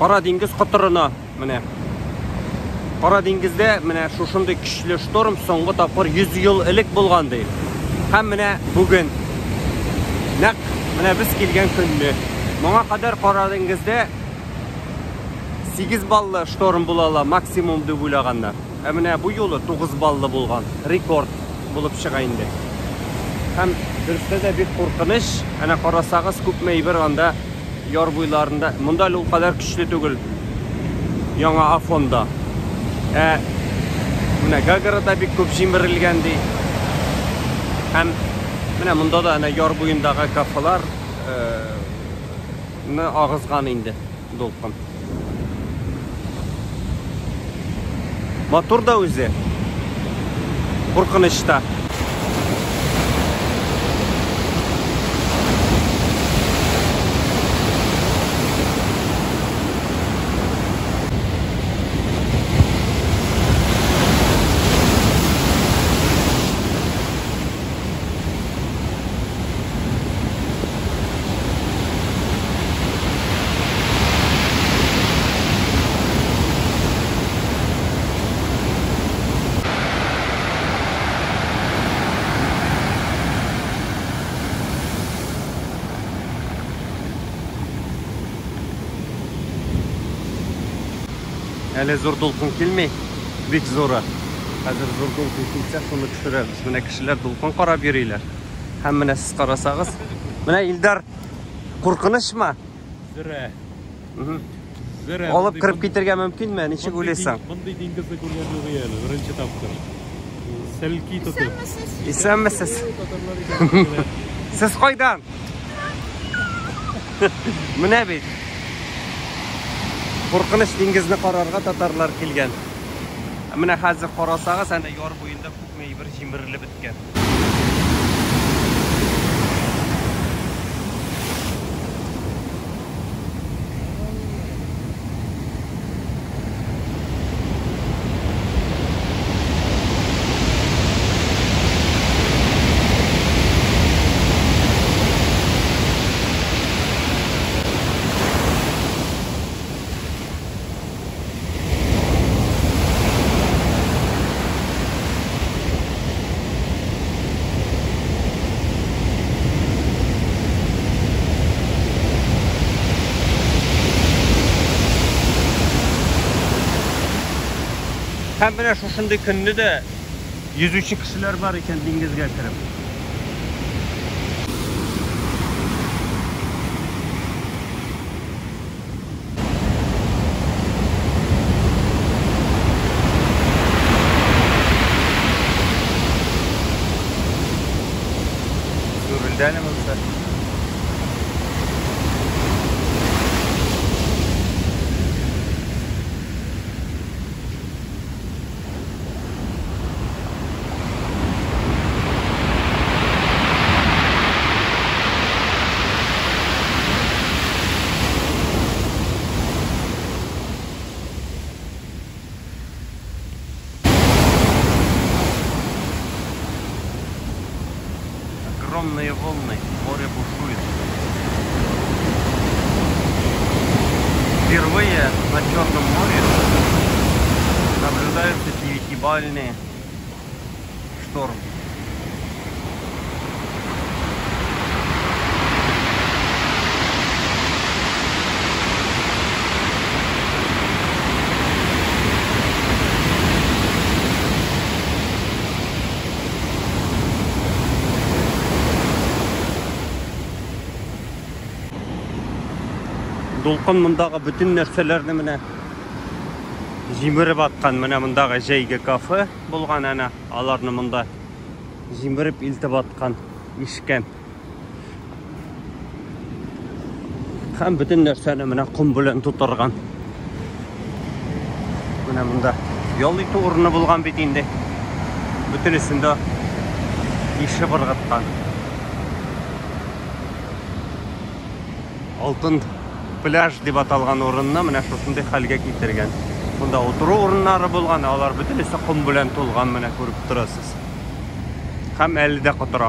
Кара диңгез котырына менә. Кара диңгездә менә шушындый көчле шторм соңгы тапкыр 100 ел элек булган ди. Һәм менә бүген нәкъ менә без килгән көнне. Моңа кадәр Кара диңгездә 8 баллы шторм була ала максимум дип уйлаганнар. Ә менә бу юлы 9 баллы булган. Рекорд булып чыга инде. Һәм дөрестә дә бик куркыныч. Әнә карасагыз, күпме әйбер анда яр буйларында. Монда әле ул кадәр көчле түгел. Яңа Афонда. Ә менә Гагарада бик күп җимерелгән ди. Һәм менә монда да әнә яр буендагы кафелар ны агызган инде дулкын. Матур да үзе. Куркыныч та. Әле зур дулкын килми, бик зуры. Хәзер зур дулкын килсә, шуны төшерәбез. Менә кешеләр дулкын карап йөриләр. Һәм менә сез карасагыз, менә Илдар куркынычмы? Зрә. Зрә. Алып кереп китергә мөмкинме? Ничек уйлыйсың? Мондый диңгезне күргән юк әле, беренче тапкыр. Селки тотып. Исәнмесез. Сез кайдан? Менә бит. Куркыныч диңгезне карарга татарлар килгән. Менә хәзер карасагыз, әнә яр буенда күпме әйбер җимерелеп беткән. Һәм менә шушындый көнне дә йөзүче кешеләр бар икән диңгезгә кереп. Сүрелде әле монысы. Огромные волны, море бушует. Впервые на Черном море наблюдаются 9-бальные шторм. Дулкын мондагы бөтен нәрсәләрне менә җимереп аткан. Менә мондагы җәйге кафе булган әнә, аларны монда җимереп илтеп аткан, ишкән. Һәм бөтен нәрсәне менә ком белән тутырган. Менә монда ял итү урыны булган бит инде. Бөтенесен дә ишеп ыргыткан. Алтын пляж дип аталган урынны менә шушындый хәлгә китергән. Монда утыру урыннары булган, алар бөтенесе ком белән тулган, менә күреп торасыз. Һәм әле дә котыра.